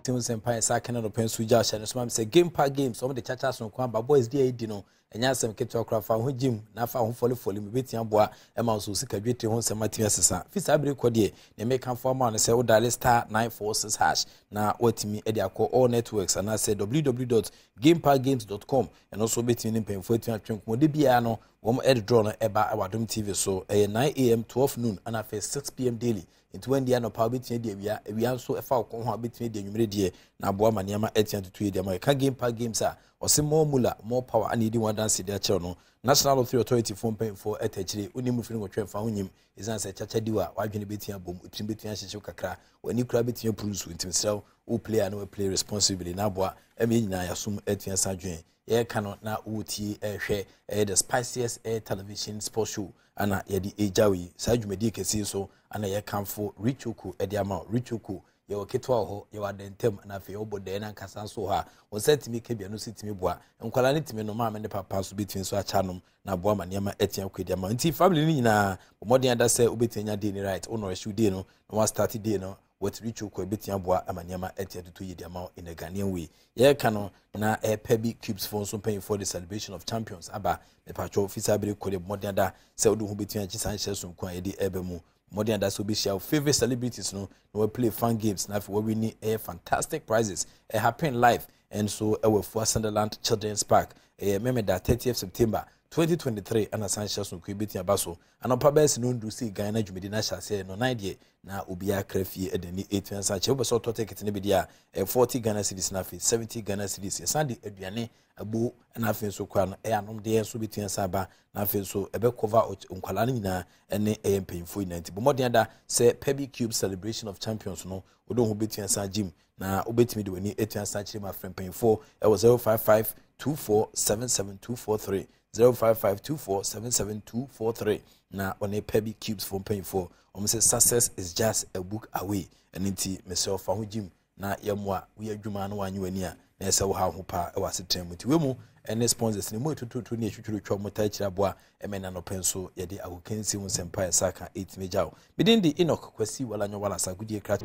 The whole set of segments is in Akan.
Team nsɛmpa yɛn sa kɛnɛ nɔpɛ nso gya ɔhyɛ no so ma me sɛ game park games wɔn de kyakya sonko aba boys di a edi no ɛnyɛ asɛm ketewa koraa fa ho gyim na fa ho fɔlifɔli mu ebetumi aboa ɛma nso sika dwetire ho nsɛm atumi asesa fi saa bere kɔ deɛ nea meka fo ama no sɛ wo dial star 946 hash na watumi de akɔ all networks anaasɛ www.gameparkgames.com ɛno nso wobɛtumi ne mpanyinfoɔ atumi atwe nkɔmmɔ de biara no wɔn ɛde draw no ɛba ɛwɔ adom tv so ɛyɛ 9am 12 noon ɛna afei 6pm daily Nti wandi anɔpa wobɛtumi adi awia, awia nso ɛfa wo kɔn ho a wobɛtumi adi anwummere deɛ na aboa ma nneɛma atumi atutu yie de ama yɛka game park games a ɔse more mula more power ana yɛdi ho adanse de akyerɛw no National Lottery Authority foɔ mpanyinfoɔ ɛta akyire wonim mfiri nwɔtwe mfa ho nyim ɛsiane sɛ kyakya di wa w'adwene bɛtumi abom tirim bɛtumi ahyehyew kakra w'ani koraa bɛtumi apuru nsuo nti mesrɛ wo wo play a na wa play responsibly na aboa ɛma yɛn nyinaa yɛasom atumi asan adwene yɛreka no na wotie ɛhwɛ ɛyɛ the spiciest air television sports show ana yɛde egya yi saa dwumadie kɛse yi so ana yɛkamfo Richoco ɛde ama wo Richoco yɛwɔ ketewa wɔ hɔ yɛwɔ adɛntɛm na afei yɛwɔ bɔdɛɛ no ankasa nso wɔ hɔ a wɔn nsa tumi ka bi ɛno nso tumi boa nkwadaa no tumi nom maame ne papa nso bɛtumi nso akyɛ anom na aboa ma nneɛma atumi akɔ adi ama nti family no nyinaa bɔ mmɔden ada sɛ wobɛtumi anya day no right wo nɔrɛhyew day no na wɔastart day no Wɔatiri Choco ebetumi aboa ama nneɛma ati atutu yie de ama wo in a Ghanaian way. Yɛreka no na ɛpɛ bi Cubes foɔ nso mpanyinfoɔ de celebration of champions aba. Mepatwɔ fi saa bere kɔ deɛ mmɔden ada sɛ wode wo ho betumi agye saa nhyɛ sononko a yɛde ɛreba mu. Mmɔden ada sɛ wobɛhyia wo favorite celebrities no na wɔaplay fun games na afei wɔawini ɛyɛ fantastic prizes. Ɛ happen live nso ɛwɔ Afua Sunderland Children's Park. Ɛyɛ Memeda 30th September 2023 ɛna saa nhyɛ sononko yi betumi aba so. Anɔpa bɛyɛ sɛ nondu sii gan na dwumadi no ahyɛ aseɛ no nan deɛ na obiara kra fie de n'ani ɛtua nsa kyɛ wopɛ sɛ ɔtɔ ticket no bi deɛ a ɛyɛ 40 Ghana cedis na afei 70 Ghana cedis yɛsan de aduane abo na afei nso koraa no ɛyɛ anom deɛ nso bɛtua nsa aba na afei nso ɛbɛ cover nkwadaa no nyinaa ɛne ɛyɛ mpanyinfoɔ nyinaa nti bɔ mmɔden ada sɛ Pebby Cube Celebration of Champions no wode wo ho bɛtua nsa gym na wobɛtumi de w'ani atua nsa kyerɛ mu afrɛ mpanyinfoɔ ɛwɔ 055 24 77 243 055 24 77 243 na ɔne Pebby Cubes foɔ mpanyinfoɔ wɔn sɛ success is just a book away ɛno nti mesrɛ fa ho gyim na yɛmmoa woyɛ adwuma na wanyɛ w'ani a na ɛsɛ wo ha ho paa ɛwɔ asetena mu nti wei mu ɛne sponsors ne mu etututu ne etwitwiri wɔn taa akyiri aboa ɛmɛ na nɔpɛ nso yɛde agokansi ho nsɛmpa ɛsa ka ɛtumi gya wo medin de Enoch Kwasi Walanyo Wallace agodie kra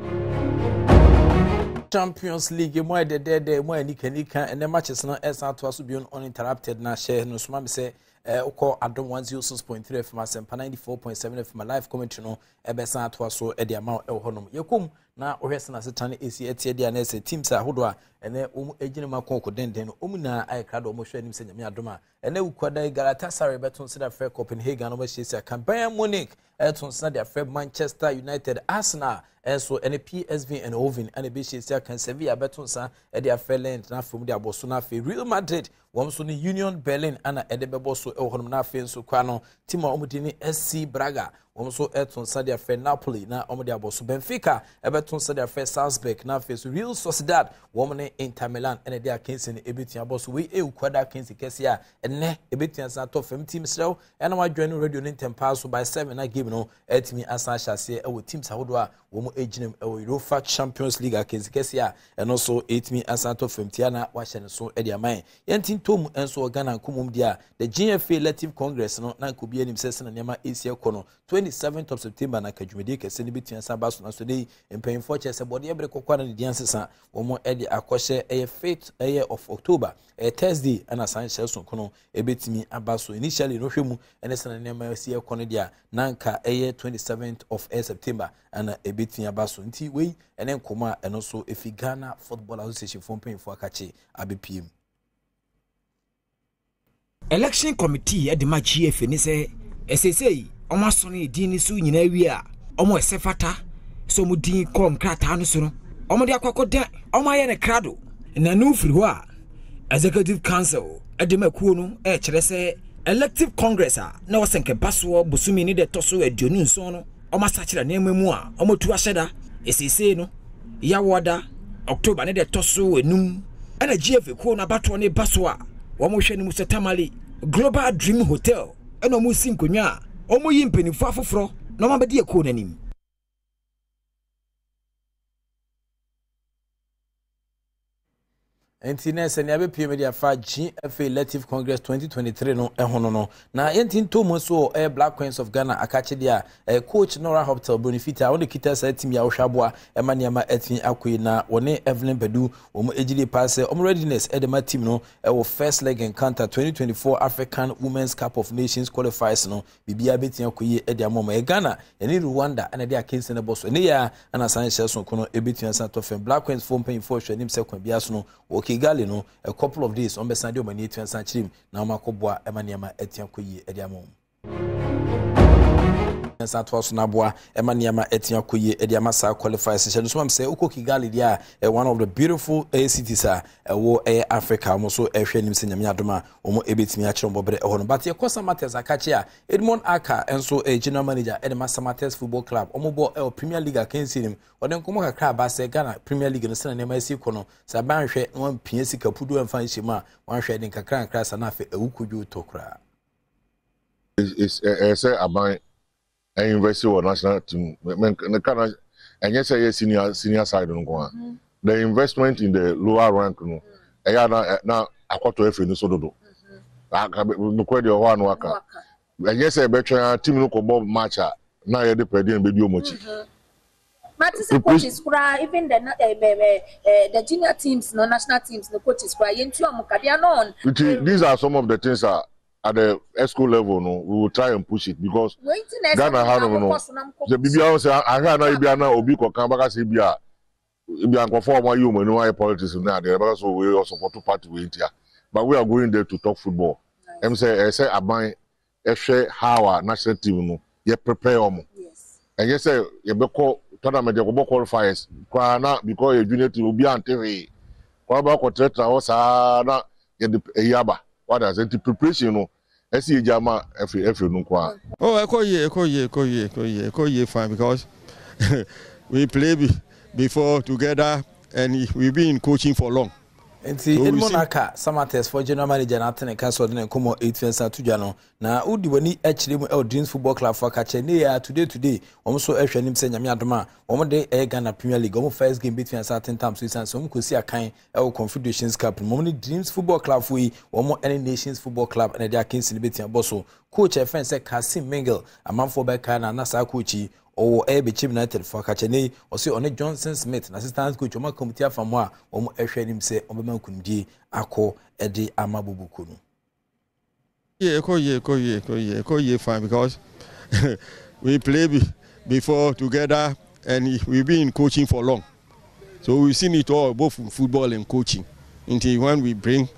Champions League mu ayɛ dɛdɛɛdɛ mu ayɛ nikanika ɛnɛ matches no ɛsan atoa so bio uninterrupted na hyɛ no soma me sɛ wokɔ Adom 106.3 FM Asɛmpa 94.7 FM live commentary no ɛbɛsan atoa so de ama wo ɛwɔ hɔnom yɛkɔm na wohwɛ sɛ n'asetena no ɛsi ɛteɛ deɛ na ɛsɛ teams ahodoɔ a ɛnɛ wɔn agyina mu akɔnkɔ denden no wɔn nyinaa ayɛ krado wɔn hwɛ anim sɛ Nyame adom a ɛnɛ wukuada yi Galatasaray bɛto nsa de afrɛ Copenhagen na wɔasiesie aka Bayern Munich ɛto nsa de afrɛ Manchester United Arsenal ɛnso ɛne PSV Eindhoven ɛna ɛbɛsiesie aka Sevilla bɛto nsa de afrɛ Lens na afei wɔn de abɔ so na afei Real Madrid wɔn nso ne Union Berlin ana ɛde bɛbɔ so ɛwɔ hɔnom na afei nso kwa no team a wɔn di ne SC Braga wɔn nso ɛto nsa de afrɛ Napoli na wɔn de abɔ so Benfica ɛbɛto nsa de afrɛ Salzburg na afei nso Real Sociedad wɔn ne Inter Milan ɛna ɛde akansi no ɛbɛtua abɔ so wei ɛyɛ kuada akansi kɛse a ɛnɛ ɛbɛtua asan atɔ fam team serɛw ɛna wadwɛn no radio ne ntɛmpaa so by 7 na game no ɛtumi asan ahyɛ aseɛ ɛwɔ teams ahodoɔ a wɔn gyina mu ɛwɔ Europa Champions League akansi kɛse a ɛno nso ɛtumi asan atɔ fam tia na wahyɛ ne so ɛde ama yɛn yɛn ti ntom nso wɔ Ghana nkomom deɛ a the GFA Elective Congress no na nka obi anim sɛ sɛnɛ nneɛma ɛsi ɛkɔ no 27th of September na nka dwumadie kɛse no bɛtumi asan ba so na so de mpanyinfoɔ kyerɛ sɛ bɔdeɛ bere kɔkɔ na ne di ansesa wɔn ɛde akɔhyɛ ɛyɛ 5th ɛyɛ of October ɛyɛ Thursday ɛna san hyɛ sonko no ɛbɛtumi aba so initially no hwɛ mu ɛne sɛnɛ nneɛma ɛsi ɛkɔ no deɛ a na nka ɛyɛ 27th of eh, September ɛna ɛbɛtumi aba so nti wei ɛne nkɔmɔ a ɛno nso ɛfi Ghana Football Association foɔ mpanyinfoɔ akakye abɛpie mu. Election Committee de ma GFA ne sɛ ɛseesei wɔn asɔne edin no so nyinaa wie a wɔn ɛsɛ fata sɛ wɔn din kɔ nkrataa no so no wɔn de akɔ akɔda wɔn ayɛ no krado na no firi hɔ a Executive Council de ma kuo no ɛkyerɛ sɛ Elective Congress a na wɔsɛ nkɛba soɔ bosome ne deɛ ɛtɔ so 27 no wɔn asakyera nneɛma mu a wɔatu ahyɛ da ɛseesei no Yawoada, October ne deɛ ɛtɔ so enum ɛna GFA kuo no abatoɔ no ba so a wɔhwɛ no mu sɛ Tamale Global Dream Hotel ɛna wɔsi nkonnwa a wɔyi mpanimfoɔ afoforɔ na wɔabɛdi akuo no anim. Nti na sɛ nea bɛpue me de afa GFA Elective Congress 2023 no ho no no, na yɛnti ntɔ mu nso wɔ ɛyɛ Black Queens of Ghana akakye deɛ a ɛyɛ coach Nora Hoptel Broni Fitaa wɔn de kita saa team yi a wɔhwɛ aboa ɛma nneɛma atumi akɔ yi na wɔne Evelyn Badu wɔn gyidie paa sɛ wɔn readiness ɛde ma team no ɛwɔ first leg encounter 2024 African Women's Cup of Nations qualifiers no biribiara bɛtumi akɔ yie de ama wɔn. Ɛyɛ Ghana ɛne Rwanda ɛna ɛde akansi no bɔ so. Ɛne yɛ a ɛna san hyɛ sonko no ɛbɛtumi asan atɔ fam. Black Queens foɔ mpanyinfoɔ hwɛ anim sɛ kwan biara so no wɔ Kigali no a couple of days wɔn bɛsan de wɔn ani atumi asan akyerɛ mu na wɔn akɔboa ɛma nneɛma atumi akɔ yie de ama wɔn. Nsa atoa so no aboa ɛma nneɛma atumi akɔ yie de ama saa qualifiers hyɛ no so mam sɛ wokɔ Kigali deɛ a ɛyɛ one of the beautiful eh, cities a ɛwɔ ɛyɛ Africa wɔn nso ɛhwɛ anim sɛ nyame adom a wɔn ɛbɛtumi akyerɛ wɔn bɔberɛ ɛhɔ no but yɛkɔ Samatex akakye a Edmond Aka nso ɛyɛ general manager ɛde ma Samatex Football Club wɔn bɔ ɛwɔ Premier League akansie no mu ɔde nkɔmmɔ kakra aba sɛ Ghana Premier League no sɛnɛ nneɛma asi kɔ no sɛ aban hwɛ na wɔampia sika pudu ɛmfa nhyɛ mu a wɔanhwɛ de nkakra nkakra sa na afei ɛwu kodwo tɔ koraa. Ɛyɛ sɛ aban invest wɔ national team ne ka na ɛnyɛ sɛ ɛyɛ senior senior side no nko a the investment in the lower rank no ɛyɛ a na na akɔtɔ efe no so dodo nokorɛ deɛ ɔhɔ a no aka ɛnyɛ sɛ ɛbɛtwɛn a team no kɔbɔ match a na yɛde pɛdeɛ no bɛdi wɔn akyi. Mate sɛ coaches koraa even the eh, eh, eh, the junior teams no national teams no coaches koraa yɛntua wɔn ka they are not on. Nti these are some of the things a at the exco level no we will try and push it because Wei nti na ɛsɛ Ghana mo ha nyinaa nom no mokɔ so na mokɔ sɛ push. biribiara ho sɛ ahwɛ a na ebia na obi kɔka bɛka sɛ ebia ebia nkurɔfoɔ a wɔayi wɔn anim ayɛ politics ne adeɛ bɛka sɛ wei ɔsupɔto party wei ntia but we are going there to talk football ɛm sɛ ɛyɛ sɛ aban ɛhwɛ how a national team no yɛ prepare wɔn ɛnyɛ sɛ yɛbɛkɔ tournament yɛkɔbɔ qualifiers koraa na because yɛ junior team obiara nte hwee koraa bɛkɔ tena hɔ saa na yɛde ɛyi aba wada ase nti preparation no ɛsi yɛ gya ma ɛfɛ ɛfɛ no nko ara. Oh, ɛkɔ yie, ɛkɔ yie, ɛkɔ yie, ɛkɔ yie, ɛkɔ yie fine because we play before together and we been in coaching for long. Nti Edmond Aka, Samatex foɔ general manager na ate ne nka sɛ ɔde ne nkɔmmɔ ɛretua nsa ato dwa no. Na wodi w'ani kyerɛ mu ɛwɔ Dreams Football Club foɔ aka kyerɛ ne yɛ today today wɔn nso ɛhwɛ anim sɛ Nyame adom a wɔn de ɛyɛ Ghana Premier League wɔn first game bɛtumi asa atentam so ɛsiane sɛ wɔn kɔsi akan ɛwɔ Confederations Cup no mu. Wɔn ne Dreams Football Club foɔ yi wɔn ɛne Nations Football Club ɛna ɛde akansi no bɛtumi abɔ so. Coach a ɛfɛn sɛ Kasim Mingel amanfoɔ bɛkae na na saa coach yi Ɔwɔ ɛyɛ Bechem United fo akakyɛ nnɛ yi ɔse ɔne Johnson Smith n'assistant coach wɔn aka wɔn ti afam hɔ a wɔn ɛhwɛ anim sɛ wɔn bɛma nkunimdie akɔ ɛde ama Bobo kuo no. Yie ɛkɔ yie ɛkɔ yie ɛkɔ yie ɛkɔ yie fine because we play before together and we been in coaching for long so we seen it all both in football and coaching nti when we bring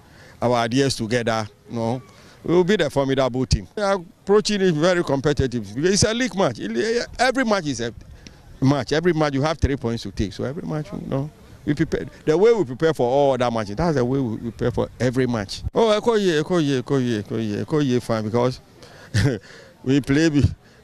our ideas together no we will be the formidable team. We are approaching it very competitive because it's a league match. Every match is a match. Every match you have 3 points to take. So every match, you know, we prepare the way we prepare for all other matches. That's the way we prepare for every match. Oh, ɛkɔ yie, ɛkɔ yie, ɛkɔ yie, ɛkɔ yie, ɛkɔ yie fine because we play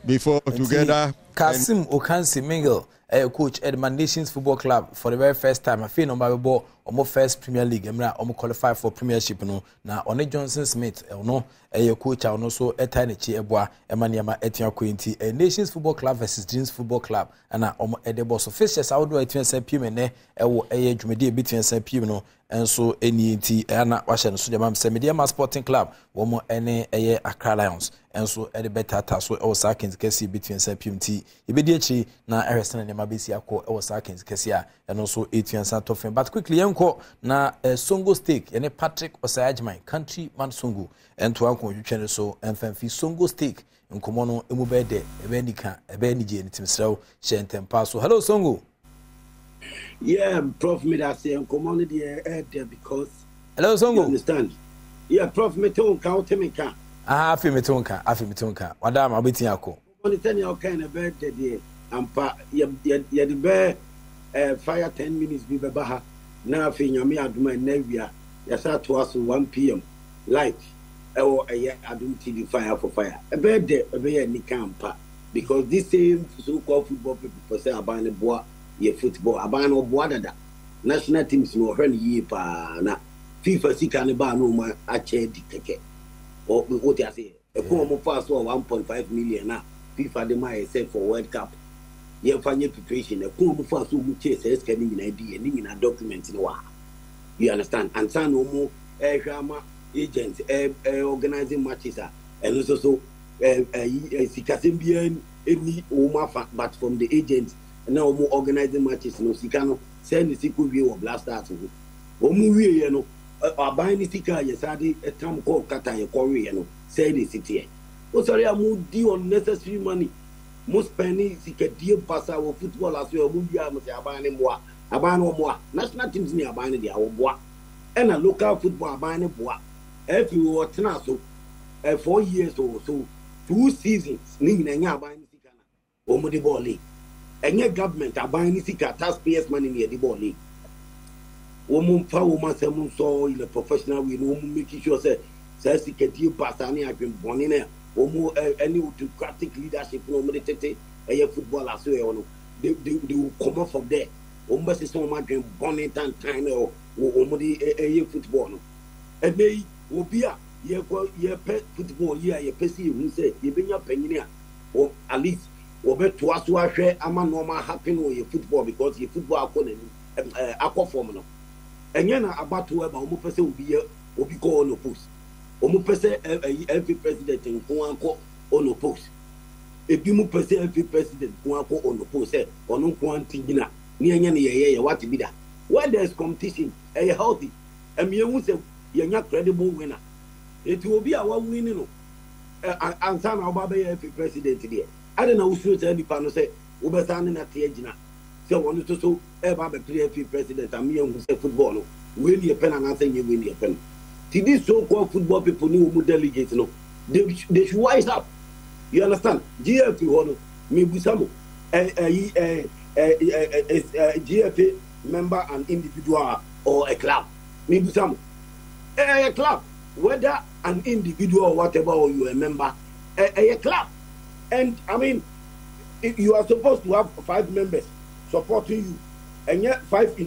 before together. Kasim Okansi Mingel ɛyɛ coach ɛde ma Nations Football Club for the very first time afei na wɔn abɛbɔ wɔn first Premier League mmerɛ a wɔn qualify for Premiership no na ɔne Johnson Smith ɔno ɛyɛ coach a ɔno nso ɛtae n'akyi ɛboa ɛma nneɛma ɛtua kɔ nti ɛyɛ Nations Football Club versus Dreams Football Club ɛna wɔn ɛde bɔ so fixtures ahodoɔ a ɛtua nsa piem ɛnɛ ɛwɔ ɛyɛ dwumadie ebi tua nsa piem no nso nie nti ɛyɛ na wahyɛ no so deɛ ma sɛ Medeama Sporting Club wɔn ɛne ɛyɛ Accra Lions nso ɛde bɛtaataa so ɛwɔ saa kɛntɛ kɛseɛ bi tua nsa piem nti yɛbɛdi akyiri na ɛhwɛ sɛ nneɛma bɛsi akɔ ɛwɔ saa kɛntɛ kɛseɛ a ɛno nso ɛtua nsa tɔ fam but quickly yɛnkɔ na eh, Songo Steak yɛne Patrick Osei Agyeman country man Songo ɛntoa nkɔmɔtwitwa no so ɛmfɛmfi Songo Steak nkɔmɔ no emu bɛyɛ dɛ ɛbɛyɛ nika ɛbɛyɛ nigye ne timsrɛw hyɛ ntɛmpa so. Hello Songo. Yeah, Prof. Me da se nkɔmɔ no deɛ ɛɛdɛ because. Hello Songo. You understand? Yeah, Prof. Me te wo nka, wo te me nka. Aha, afei me te wo nka, afei me te wo nka. Wada ama wobɛtumi akɔ. Nkɔmɔ no sɛnea ɔkae no ɛbɛyɛ dɛ deɛ ampa yɛde bɛɛ fire 10 minutes bi bɛba ha na afei Nyame adom a ɛnnɛ awia yɛsa atoa so 1 p.m. live ɛwɔ ɛyɛ Adom TV Fire for Fire. Ɛbɛyɛ dɛ, ɛbɛyɛ anika ampa because this same so called football people pɛ sɛ aban no boa yɛ football. Aban no ɔboa dada, national teams no ɔhwɛ no yie paa na FIFA sika no baa na ɔmo akyɛ adi kɛkɛ. Wote aseɛ? Ɛko ɔmo faa so a 1.5 million a FIFA de maa yɛ sɛ for World Cup yɛmfa nyɛ preparation, ɛko ɔmo faa so ɔmo kyɛɛ saa sika no nyinaa di yɛ ne nyinaa document no wɔ ha. You understand? Ansa na wɔn ɛrehwɛ ama agent ɛ ɛ organizing matches a ɛno nso so ɛ ɛyi sikasɛm biara ɛni wɔn afa but from the agent na wɔn organizing matches no sika no sɛ ne si kɔ wie wɔ Black Stars ho. Wɔn wie yɛ no aban ne sika a yɛsan de tam kɔɔ Qatar yɛ kɔ wie no sɛ ne si teɛ. Wosɔre a mo di unnecessary money mo spend sikadie basa wɔ football aso yɛ wɔn wie a mo sɛ aban ne mmoa. Aban no wɔboa. National teams ne aban no deɛ wɔboa. Ɛna local football aban no boa. Ɛfiri wɔtena so 4 years or so, two seasons ne nyina ɛnyɛ aban no sika na wɔn de bɔɔ league. Ɛnyɛ government aban no sika, taxpayers money na yɛde bɔɔ league. Wɔn mfa wɔn asɛm nsɔ in a professional way na wɔn make sure sɛ saa sikadie basa ne adwenbɔne na wɔn ɛne autocratic leadership na wɔn de tete ɛyɛ football aso ɛwɔ no, they will come off of there. Wɔn bɛsesa wɔn adwen bɔne tantan na wɔn de ɛyɛ football no. Ɛnɛ yi obi a yɛkɔ yɛpɛ football yi a yɛpɛ sɛ yɛhu sɛ yɛbɛnya panyini a wɔ at least wɔbɛtoa so ahwɛ ama nneɛma happen wɔ yɛ football because yɛ football akɔ n'anim ɛɛ akɔ fam no. Ɛnyɛ na abatoɔ ɛba wɔn pɛ sɛ obi yɛ obi kɔ unopposed. Wɔn pɛ sɛ ɛyi FA president nko akɔ unopposed. Ebi mu pɛ sɛ FA president nko akɔ unopposed sɛ ɔno nko nti gyina ne ɛnyɛ ne yɛyɛ yɛ wate bi da. Where there is competition, ɛyɛ healthy. Ɛmi ehu sɛ yɛnya credible winner. Eti obi a wawin no ɛ ansa na ɔba bɛyɛ FA president deɛ ade na wosuro saa nipa no sɛ wobɛsa ne nate agyina sɛ wɔn nso so ɛba abɛpere FA president a mi ehu sɛ football no wei ni yɛpɛ no anaasɛ nyɛ wei ni yɛpɛ no. Ti these so called football people ne wɔn delegates no, they should wise up. You understand? GFA hɔ no mebusa mo ɛ ɛyi ɛ ɛ ɛ ɛ GFA member an individual or a club? Mebusa mo, ɛyɛ club, whether an individual or whatever or you are a member, ɛyɛ club. And I mean, you are supposed to have five members supporting you, ɛnyɛ five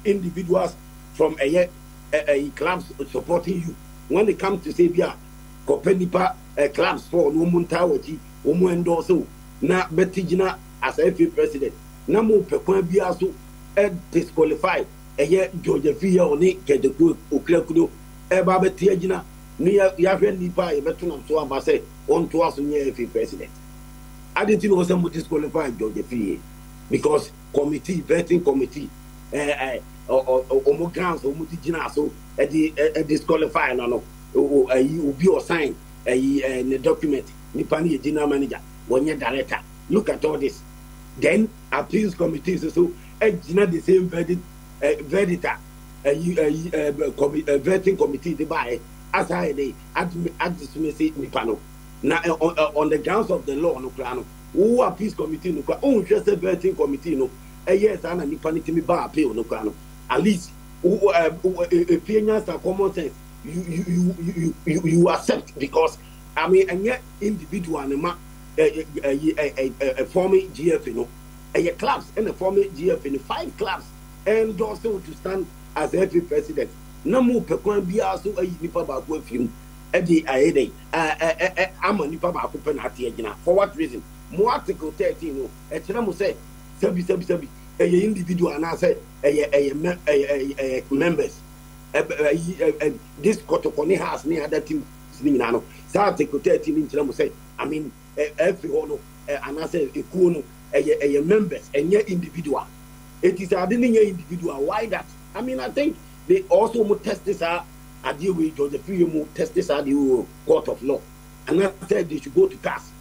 individuals from ɛyɛ ɛyɛ clubs supporting you. When it comes to say bi a kɔpɛ nipa ɛ clubs for na wɔn ntaa wɔ akyi wɔn endorse o na bɛte gyina as FA president na mo pɛ kwan biara so ɛ disqualify ɛyɛ George Afriyie a ɔne Kurt Okraku ɛba bɛte agyina ne yɛahwɛ nipa a yɛbɛto nam so aba sɛ ɔntoa so nyɛ FA president adi ti na ɔsɛ mo disqualify George Afriyie because committee, vetting committee, ɛɛ ɛ ɔmo grounds ɔmo ti gyina so ɛde ɛ disqualify no, ɛyi obi ɔsign ɛyi ɛ ne document nipa no yɛ general manager, wɔnyɛ director. Look at all this. Then appeals committee nso so ɛgyina the same verdict verdict a ɛyi ɛyi ɛ kɔmi ɛ vetting committee de baayɛ asa ayɛ de adismiss nipa no na ɛ on the grounds of the law no koraa no wo appeals committee no koraa ohun sɛ vetting committee no ɛyɛ saa na nipa no tumi ba appeal no koraa no, at least wo ɛ efie nyansa, common sense, you accept because I mean ɛnyɛ individual ne ma ɛ ɛ ɛ ɛ ɛ form GFA no, ɛyɛ clubs ɛna form GFA no. Five clubs endorse to stand as FA president na mo pɛ kwan biara so ayi nipa baako afiri mu ɛde ayɛ dɛ ɛ ɛ ɛ ama nipa baako pɛ na ate agyina. For what reason? Mo article 13 no ɛkyerɛ mo sɛ sɛbi sɛbi sɛbi ɛyɛ individual anaasɛ ɛyɛ mɛ ɛyɛ ɛyɛ members ɛ ɛyi ɛ ɛ this Kɔtɔkɔ ne Hearts ne other teams ne nyinaa no, saa article 13 ne nkyerɛ mo sɛ I mean ɛ ɛfiri hɔ no ɛ anaasɛ ekuo no ɛyɛ members, ɛnyɛ individual. Eti sɛ ade ne nyɛ individual, why that? I mean, I think they also mo test saa adeɛ wei. George Afriyie mo test saa adeɛ wei wɔ court of law anaasɛ they should go to CAS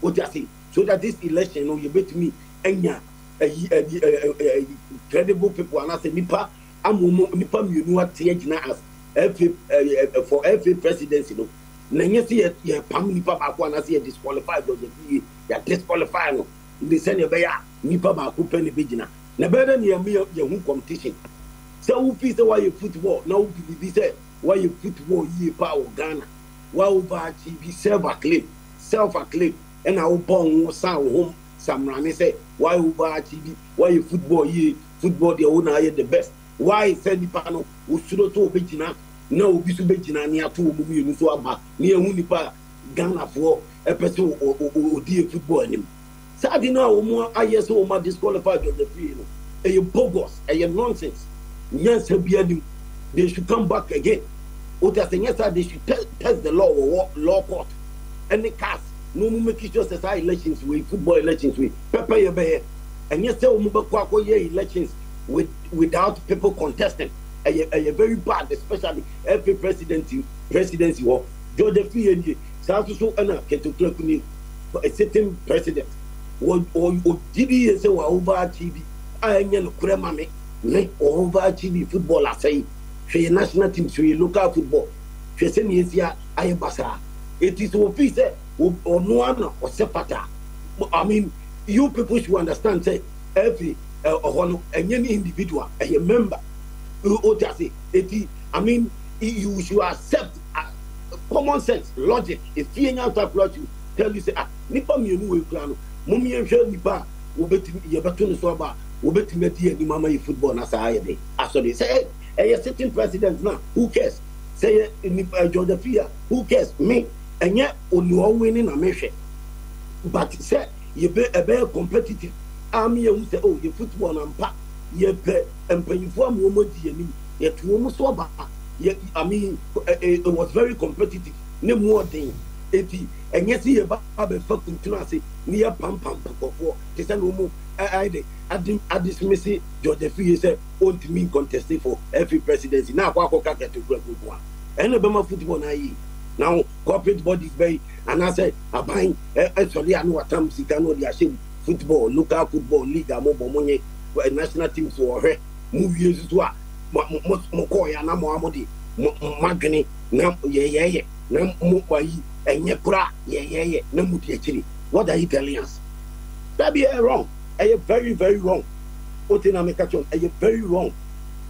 o ti ase so that this election no yɛbɛtumi anya ɛyi ɛyi ɛ ɛ credible people anaasɛ nipa ama wɔn nipa mmienu ate agyina as FA ɛ ɛ for FA presidency no na nyɛ sɛ yɛ yɛ pam nipa baako anaasɛ yɛ disqualify George Afriyie, yɛ disqualify no de sɛnea ɛbɛyɛ a nipa baako pɛ ne bɛgyina na ɛbɛyɛ dɛ nea yɛ yɛho competition sɛ wofi sɛ woayɛ football na wo believe sɛ woayɛ football yie paa wɔ Ghana, wa overachieve, self acclaim self acclaim ɛna wobɔ wo ho san wo ho samrane sɛ woayɛ overachieve, woayɛ football yie, football deɛ wo na ayɛ the best. Why sɛ nipa no osuro sɛ obɛgyina na obi so bɛgyina ne ato wɔn mmienu so aba ne ehu nipa a Ghanafoɔ ɛpɛ sɛ odi yɛ football anim? Saa ade no a wɔn ayɛ sɛ wɔn disqualify George Afriyie no ɛyɛ bogus, ɛyɛ nonsense, nyansa bi anim. They should come back again. Wote ase nyɛ saa they should test, test the law wɔ law court ɛne cars na wɔn make sure sɛ saa elections wei football elections wei pɛpɛ yɛ bɛyɛ. Ɛnyɛ sɛ wɔn bɛkɔ akɔyɛ elections with without people contesting. Ɛyɛ ɛyɛ very bad especially FA presidency presidency hɔ. George Afriyie nie saa nso so ɛna Kent Okraku nie a sitting president. Wɔ wɔ ɔgye di yie sɛ wɔ overachieve a ɛnyɛ nokorɛ ma me. Me overachieve football asɛe. Hwɛ yɛ national team hwɛ yɛ local football hwɛ sɛnea esi ayɛ basaa. Eti sɛ ofii sɛ ɔno ara na ɔsɛ fata a, I mean you people should understand sɛ ɛfi ɛhɔ no ɛnyɛ ne individual ɛyɛ member. Wote ase? Eti I mean you should accept common sense logic efie nyansa koraa should tell you sɛ ah nipa mmienu wei koraa no mom yɛnhwɛ nipa a wɔbɛtumi yɛbɛto ne so aba a wɔbɛtumi adi anim ama yɛ football na saa ayɛ den asɔre sɛ ɛyɛ sitting president na who cares sɛ yɛ nipa George Afia who cares me ɛnyɛ oni ɔwene na mehwɛ but sɛ yɛbɛ ɛbɛyɛ competitive a me yɛhu sɛ oh yɛ football na mpa yɛpɛ mpanyinfoɔ ama wɔn adi yɛn anim yɛto wɔn so aba yɛ I mean it was very competitive ne mu ɔden eti ɛnyɛ sɛ yɛba abɛfa kuntun ase ne yɛ pampam nkurɔfoɔ te sɛ na wɔn ayɛ de ade adismisi George Afriyie sɛ ɔntumi nconteste for FA presidency na akɔ akɔka kɛtɛ kura kuku a ɛna ɛbɛma football na ayie na ho corporate bodies bɛyi anaasɛ aban ɛsɔre a na watam sika na ɔde ahyɛ mu football local football league a mobɔ mo nye national teams wɔhwɛ mo wie nso so a mo mo mo kɔɔ ya na mo a mo de mo mo adwene na yɛyɛyɛ na mo ayi ɛnyɛ kora yɛyɛyɛ na mo di akyiri what are you telling us that be wrong ɛyɛ very very wrong o ti na mi ka kyɛn ɛyɛ very wrong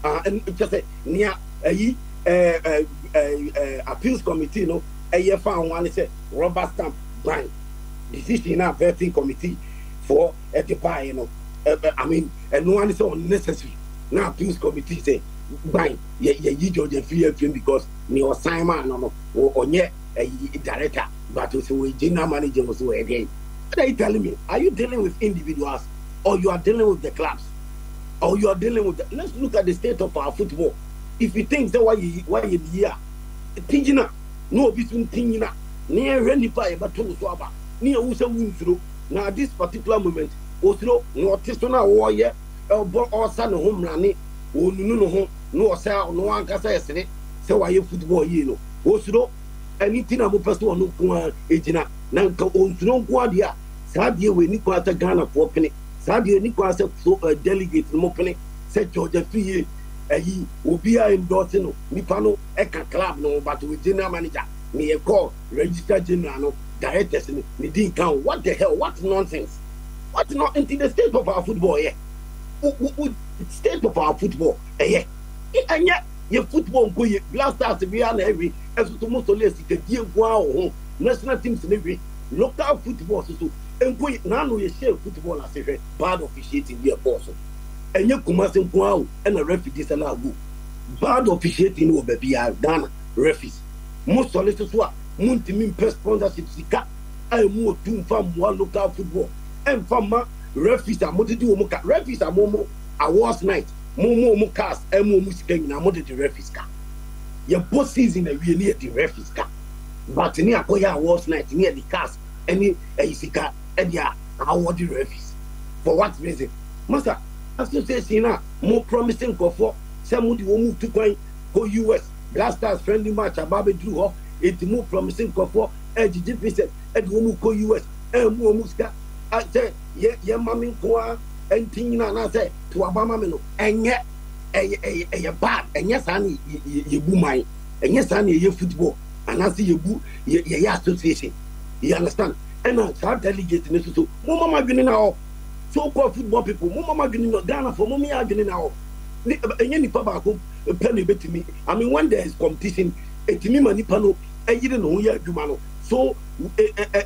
ah kyɛ sɛ nea ɛyi ɛɛ ɛɛ ɛɛ appeals committee no ɛyɛ fa ho ano sɛ rubber stamp ban decision na vetting committee for ɛde baeɛ no ɛ I mean ɛno ano sɛ unnecessary na appeals committee sɛ ban yɛ yɛyi George Afriyie afim because nea ɔsan maa no no ɔnyɛ ɛyi director but sɛ ɔyɛ general manager wɔ so ɔyɛ dɛn. What are you telling me? Are you dealing with individuals or you are dealing with the clubs or you are dealing with the, let's look at the state of our football. If you think sɛ wayɛ wayɛ ne yie a ti gyina na obi so nti nyina na yɛhwɛ nipa a yɛbɛto no so aba ne yɛhu sɛ wonsuro na at this particular moment osuro na ɔte so na ɔreyɛ ɔbɔ ɔresa ne ho mmrane ɔnunu ne ho na ɔsɛ ɔno ankasa ɛsere sɛ wayɛ football yie no osuro ɛne ti na mopɛ sɛ ɔno nko ara gyina na nka ɔnsuro nko ara deɛ a saa deɛ wei ni kwan sɛ Ghanafoɔ pene saa deɛ ni kwan sɛ so uh, delegate no mo pene sɛ George Afriyie ayi obi a endorse no nipa no ɛka club no but with general manager ne yɛ call register general no directors no ne din ka what the hell what nonsense what not nti the state of our football yɛ state of our football ɛyɛ ɛnyɛ yɛ football nko yɛ Black Stars wia na ɛwe ɛsoso mo sɔle asikadie nko ara wɔ ho national teams ne we local football soso nko yɛ n'ano yɛ hyɛ football ase hwɛ bad officiating bi ɛkɔɔ so ɛnyɛ Kumasi nko ara o ɛna referee di sɛ na ago bad officiating wɔ baabi a Ghana referees mo sɔle soso a mo ntumi mpɛ sponsorship sika a emu otu nfa mmoa local football ɛnfa ma referees a mo dede wɔn ka referees a mo mo awards night mo mo wɔn cars ɛmo wɔn sika nyinaa mo dede referees ka yɛbɔ season awie ne yɛde referees ka but ne akɔyɛ awards night ne yɛde cars ɛne ɛyi sika ɛde a award referees for what reason masa association a mo promise nkurɔfoɔ sɛ mo de wɔn mu tu kwan kɔ US Black Stars friendly match aba abɛduru hɔ eti mo promise nkurɔfoɔ ɛgyegye visa ɛde wɔn mu kɔ US ɛmu wɔn sika sɛ yɛ yɛ ma me nko ara ɛnti nyina anaasɛ to aba ma me no ɛnyɛ ɛyɛ ɛyɛ ɛyɛ bad ɛnyɛ saa ne yɛbu man ɛnyɛ saa ne yɛyɛ football anaasɛ yɛbu yɛ yɛyɛ association you understand ɛna saa delegate no soso mo mama adwene na hɔ so called football people mo mama adwene na Ghana fo mo meyɛ adwene na hɔ ɛnyɛ nipa baako pɛ na ebetumi I mean when there is competition etumi ma nipa no ɛyere ne ho yɛ adwuma no so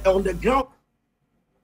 on the ground.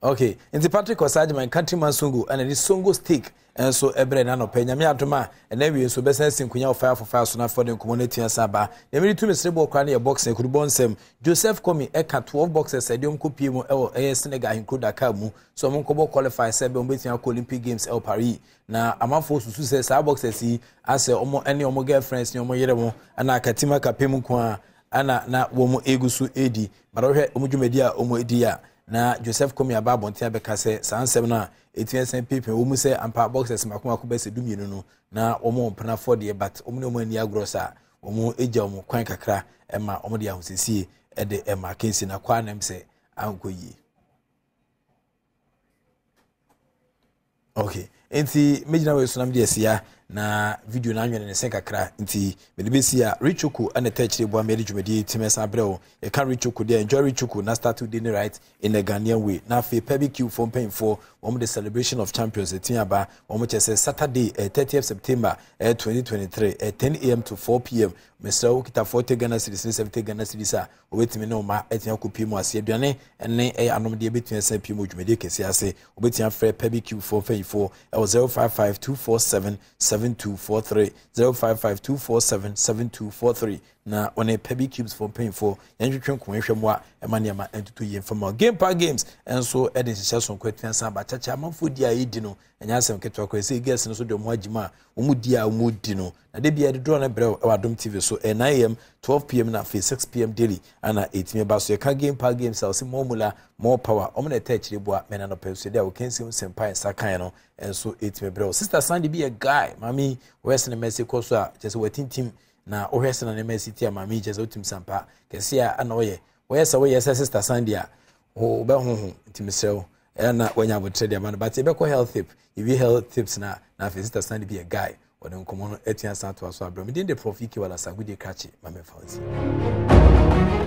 Okay, nti Patrick Osagyeman countryman Songo ɛna ne Songo steak. nso brɛ no anɔpa yi. Nyame adom a, ɛnɛ awie nso bɛsan asi nkonya wɔ Fire for Fire so na afei ɔde nkɔmmɔ no atua san aba. Nea mede tu me sereboɔ koraa no yɛ boxing, akurubɔ nsɛm. Joseph Comey ɛka 12 boxers a ɛde wɔn kɔpie mu ɛwɔ ɛyɛ Senegal ahenkuro Dakar mu sɛ wɔn nkɔbɔ qualify sɛ ɛbɛn wɔn bɛtumi akɔ Olympic Games ɛwɔ Paris. Na amanfoɔ susu sɛ saa boxers yi asɛ wɔn ne wɔn girlfriends ne wɔn yere mo ɛna akatim akapem nko ara ɛna na wɔn egu so redi. But wohwɛ wɔn dwumadi a wɔdi a, na Joseph Comey aba abɔnten abɛka sɛ saa nsɛm no a ɛtumi ɛsɛn piepie wɔ mu sɛ ampa boxers mako mako bɛsɛ dumienu no na wɔn wɔ mpenafoɔ deɛ but wɔn ne wɔn ani agorɔ saa wɔn gya wɔn kwan kakra ma wɔn de ahosiesie de ma akansi na kɔ anam sɛ ankɔ yie. Okay, nti megyina wei so na mede asia na video no anwene ne se kakra nti mede bɛsi a Richoku ɛna ɛtɛ akyire boa me de dwumadie yi tumi ɛsan brɛ wo. Yɛka Richoku deɛ enjoy Richoku na start wo day ne right in a Ghanaian way. Na afei Pɛbi Q foɔ mpanyinfoɔ wɔn de celebration of champions ɛtumi aba wɔn kyɛ sɛ Saturday eh, 30th September eh, 2023 eh, 10am to 4pm. Mesrɛ wo kita 40 Ghana cedis ne 70 Ghana cedis a Wobɛtumi ne wo mma atumi akɔpue mu ase. Aduane ne ɛyɛ anomdeɛ bɛtumi asan apue mu wɔ dwumadie kɛseɛ ase. Wobɛtumi afrɛ Pɛbi Cube foɔ mpanyifoɔ ɛwɔ 055 247 7243, 055 247 7243 na wɔne Pɛbi Cubes foɔ mpanyifoɔ yɛntwetwe nkɔmmɔ nhwɛ mmoa ɛma nneɛma ntutu yie mfa ma. Game Park Games nso de nhyehyɛ sononko atumi asan aba. Kyakya amanfoɔ di a yɛdi no ɛnyɛ asɛm ketewa koraa. Sɛ girls no nso de wɔn ho agye mu a wɔn di a wɔdi no Na da biara yɛde draw no brɛ wo wɔ Adom TV so. Ɛyɛ 9am, 12pm na afei 6pm daily ana ɛtumi ba so. Yɛka Game Park Games a ɔse more mula, more power. Wɔn na ɛta akyire boa me na anɔpa nso yɛde a wɔkansi ho nsɛmpa a nsa kaeɛ no nso ɛtumi brɛ wo. Sister Sandy bi yɛ guy. Maame yi, wohwɛ sɛ ne mma si kɔ so a, kyerɛ sɛ watintim. Na wohwɛ sɛ na ne mma si ti a, maame yi kyerɛ sɛ wotumi sampa kɛseɛ a ana ɔyɛ. Woyɛ sɛ woyɛ sɛ Sister Sandy a, wobɛhoho. Nti mesrɛ wo, ɛyɛ na wanya abotrɛ de ama no. But yɛbɛkɔ health tip. Yɛwie health tips no a, na afei Sister Sandy bi yɛ guy. Wɔde nkɔmmɔ no atua san atoa so abrɛ. Me din de Prof. Ike Wallace Agodie Krakye. Ma memfa wo nsi.